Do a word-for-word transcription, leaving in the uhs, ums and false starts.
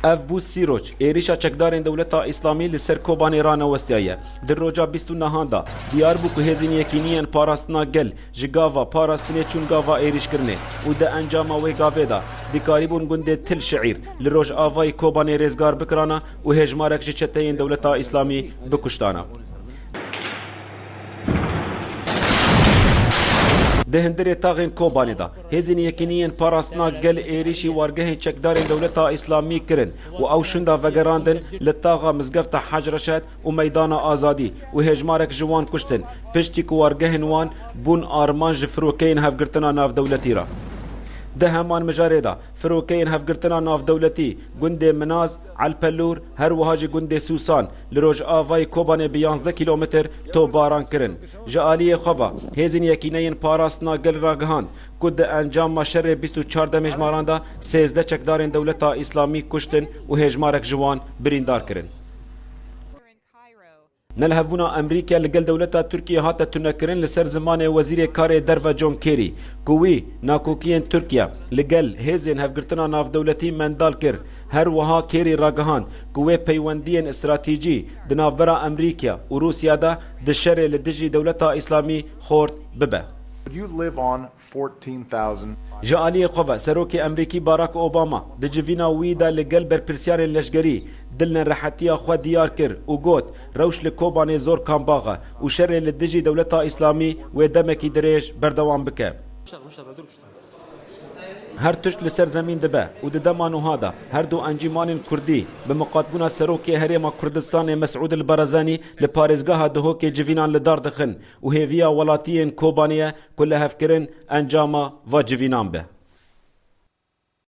Ev bû sî roj êrîşa çekdarên Dewleta Îslamî li ser Kobanê ranewestiyaye. Di roja bîst û nehan de diyar bû ku Hêzên Yekîniyên Parastina Gel ji gava parastinê çûn gava êrîşkirinê û di encama wê gavê de dikarîbûn gundê Til Şiîr li rojavayî Kobanê rêzgar bikirana û hêjmarek ji çeteyên Dewleta Îslamî bikuştana. Di hundirê taxên Kobanê de Hêzên Yekîniyên Parastina Gel êrîşî wargehên çekdarên Dewleta Îslamî kirin û ew şûnda vegerandin li taxa Mizgefta Hec Reşed û Meydana Azadî û hêjmarek ji wan kuştin, piştî ku wargehên wan bûn armanc ji firokeyên hevgirtina navdewletî re. Di heman mijarê de firokeyên hevgirtina navdewletî gundê Minaz, Elpelûr, her wiha jî gundê Sûsan li rojavayê Kobanê bi yanzdeh kîlometr topbaran kirin. Ji aliyê xwe ve Hêzên Yekîneyên Parastina Gel ragihand ku di encama şerê bîst û çar demê ji maran de sêzdeh çekdarên Dewleta Îslamî kuştin û hêjmarek ji wan birîndar kirin. Nelihevbûna Emerîka li gel dewleta Tirkiyê hate tunekirin li ser zimanê Wezîrê Karê Derve John Kerry, ku wî nakokiyên Tirkiye li gel hêzên hevgirtina navdewletî mendal kir. Her wiha Kerry ragihand ku wê peywendiyên stratejî di navbera Emerîka û Rûsya de di şerê li dijî Dewleta Îslamî xort bibe. Would you live on fourteen thousand? Ji aliyê xwe ve Serokê Emerîkî Barack Obama di civîna wî de li gel berpirsiyarên leşgerî dilnerehetiya xwe diyar kir û got, rewş li Kobanê zor kambax e û şerê li dijî Dewleta Îslamî wê demekî dirêj berdewam bike. Her tişt li ser zemîn dibe û di dema nuha de her du encîmanên Kurdî bi miqatbûna Serokê Herêma Kurdistanê Mesûd El Barazanî li parêzgeha Duhokê civînan li dar dixin û hêviya welatiyên Kobanê ye ku lihevkirin encama va civînan be.